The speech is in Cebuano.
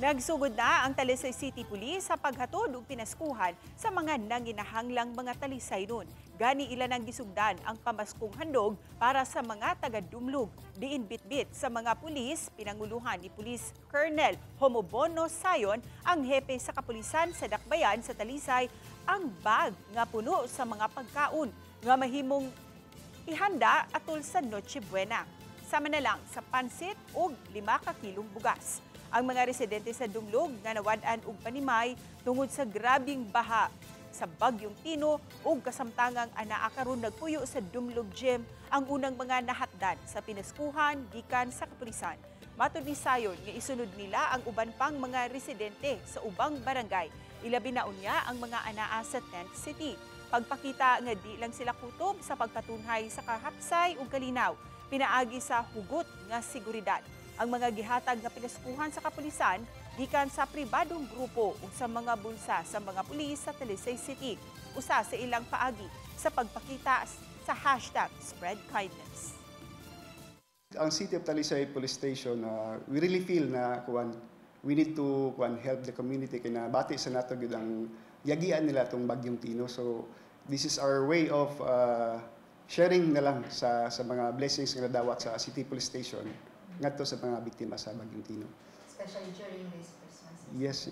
Nagsugod na ang Talisay City Police sa paghatod og pinaskuhan sa mga nanginahanglang mga Talisaynon. Gani ila nang gisugdan ang pamaskong handog para sa mga taga-Dumlog. Diin bitbit sa mga pulis, pinanguluhan ni Police Colonel Homobono Sayon, ang hepe sa kapulisan sa Dakbayan sa Talisay, ang bag nga puno sa mga pagkaon nga mahimong ihanda atol sa Noche Buena. Sama na lang sa pansit ug 5 ka kilong bugas. Ang mga residente sa Dumlog nga nawad-an og panimay tungod sa grabing baha sa Bagyong Tino ug kasamtangang anaa karon nagpuyo sa Dumlog Gym ang unang mga nahatdan sa pinaskuhan gikan sa kapulisan. Matod ni Sayon nga isunod nila ang uban pang mga residente sa ubang barangay. Ilabi na unya ang mga anaa sa Tent City. Pagpakita nga di lang sila kutob sa pagpatunhay sa kahapsay ug kalinaw pinaagi sa hugot nga seguridad. Ang mga gihatag nga pinaskuhan sa kapulisan gikan sa pribadong grupo ug sa mga bulsa sa mga pulis sa Talisay City. Usa sa ilang paagi sa pagpakita sa #SpreadKindness. Ang City of Talisay Police Station, we really feel na kuan, we need to kuan, help the community kay nabati sa nato gyud ang yagian nila tong Bagyong Tino. So this is our way of sharing na lang sa mga blessings nga nadawat sa City Police Station ngadto sa mga biktima sa Bagyong Tino. Especially during this Christmas season. Yes.